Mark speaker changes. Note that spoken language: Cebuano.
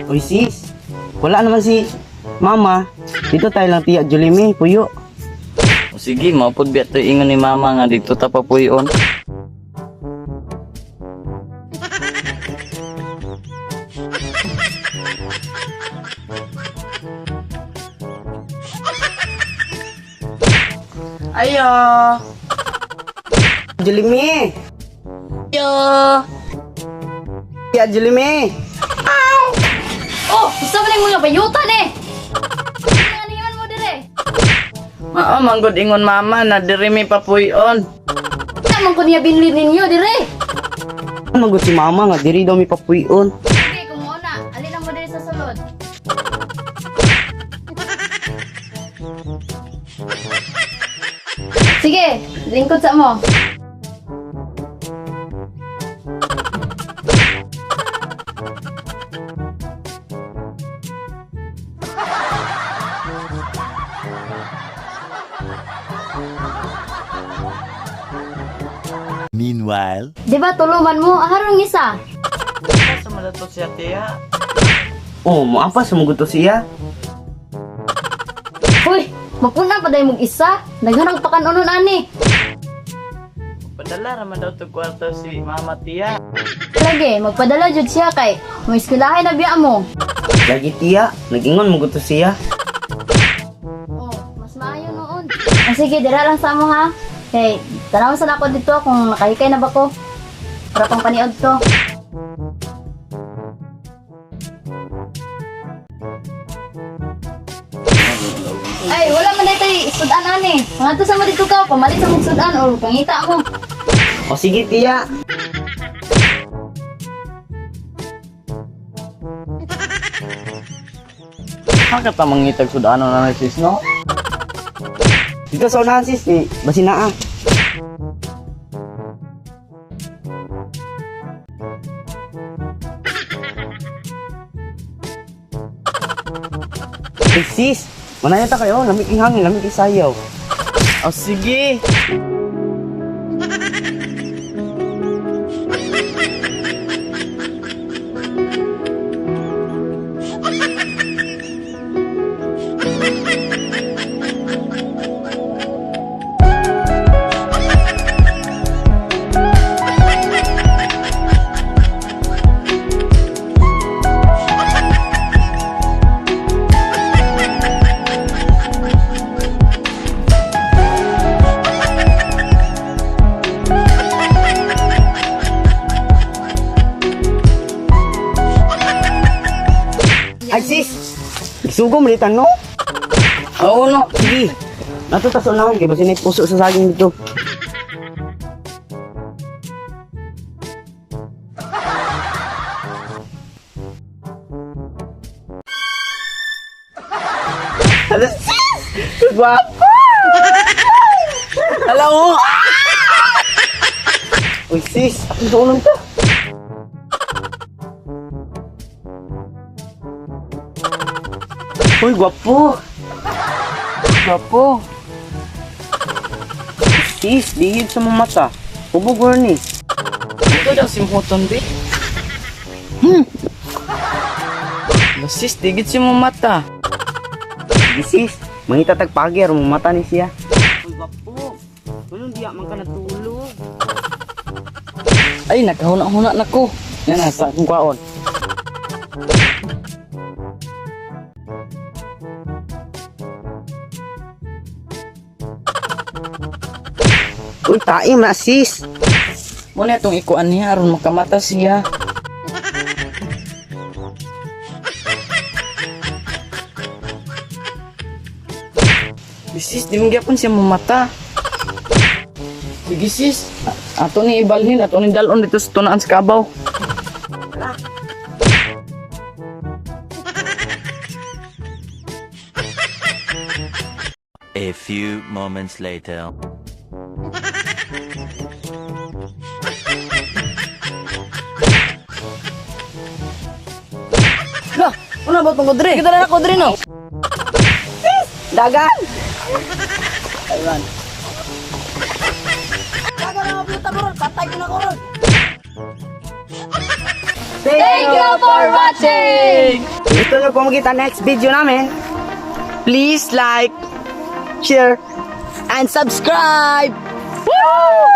Speaker 1: Uy sis, wala naman si mama. Dito tayo lang tiya Julimi, puyo.
Speaker 2: O sige, maupod biya to ingon ni mama nga dito ta papuyon.
Speaker 1: Ayo. Julimi.
Speaker 3: Yo!
Speaker 1: Tiya Julimi.
Speaker 3: Oh, gusto mo na yung mga bayutan eh! Ano nga mo dire?
Speaker 2: Mao manggod ingon mama na diri mi papuyon.
Speaker 3: Tamang ko niya binlid ninyo dire!
Speaker 1: Ano si mama nga diri daw mi papuyon.
Speaker 3: Okay, kung mo na, alin lang mo dire sa sulod. Sige, lingkod sa mo.
Speaker 4: Meanwhile.
Speaker 3: Di ba tuluman mo? Aharong isa.
Speaker 2: Asa man to siya tiya?
Speaker 1: Oh, moapa sumugod to siya.
Speaker 3: Uy, mapuna pa dahil mong isa. Naghanang pa kanunon ani.
Speaker 2: Padala ra man daw to kwarta si mama tiya.
Speaker 3: Lagi, magpadala jud siya kay mo eskwelahe na biya mo.
Speaker 1: Lagi tiya, nagingon mo to siya.
Speaker 3: Oh, mas maayo noon. Ah, sige, dira lang sa mo ha. Kay, tanaw sa nako dito kung nakahikay na ba ko. Para pang paniod to. Ay, wala man dito sudan ani. Mga to sa mo dito ka, pamalit sa mong sudan or pangita mo.
Speaker 1: O sige tiya.
Speaker 2: Haka ta mangitag sudano na sis no?
Speaker 1: Dito sa unahan sis, eh, basin na ah. Eh, sis, manaya ta kayo, lamig ang hangin, lamig ang sayaw.
Speaker 2: O sige.
Speaker 1: Ay sis, isugo mo dito, no?
Speaker 2: Oo no.
Speaker 1: Sige, nato ta sa unahan, kay basin na puso sa saging dito. Hala, sis! Guwapo!
Speaker 2: Hala oh.
Speaker 1: Uy sis, ako sa unang ta. Uy, gwapo!
Speaker 2: Gwapo.
Speaker 1: Sis, dihid sa mga mata. Hubog ni.
Speaker 2: Ito daw si Muton bi. Hala, sis, digit si mo mata.
Speaker 1: Sige sis, mangita tag pagi aron mata ni siya. Uy, gwapo. Tulong diya man ka natulog.
Speaker 2: Ay, nakahuna-huna na ko.
Speaker 1: Yan nasa akong kwaon. Uy, taim na sis.
Speaker 2: Muna itong ikuan niya aron makamata siya. Sis, di mo gyapon siya mamata. Sige sis, ato ni ibalhin, ato ni dalon dito sa tunaan sa kabaw.
Speaker 4: A few moments later.
Speaker 2: Lah, una ba itong kudre? Kita na kudre no?
Speaker 1: Dagan!
Speaker 2: Ayun. Dagan na mga patay ko na koron.
Speaker 3: Thank you for watching!
Speaker 1: Gusto nyo po makita next video namin?
Speaker 2: Please like,
Speaker 1: Share and subscribe!
Speaker 2: Woo!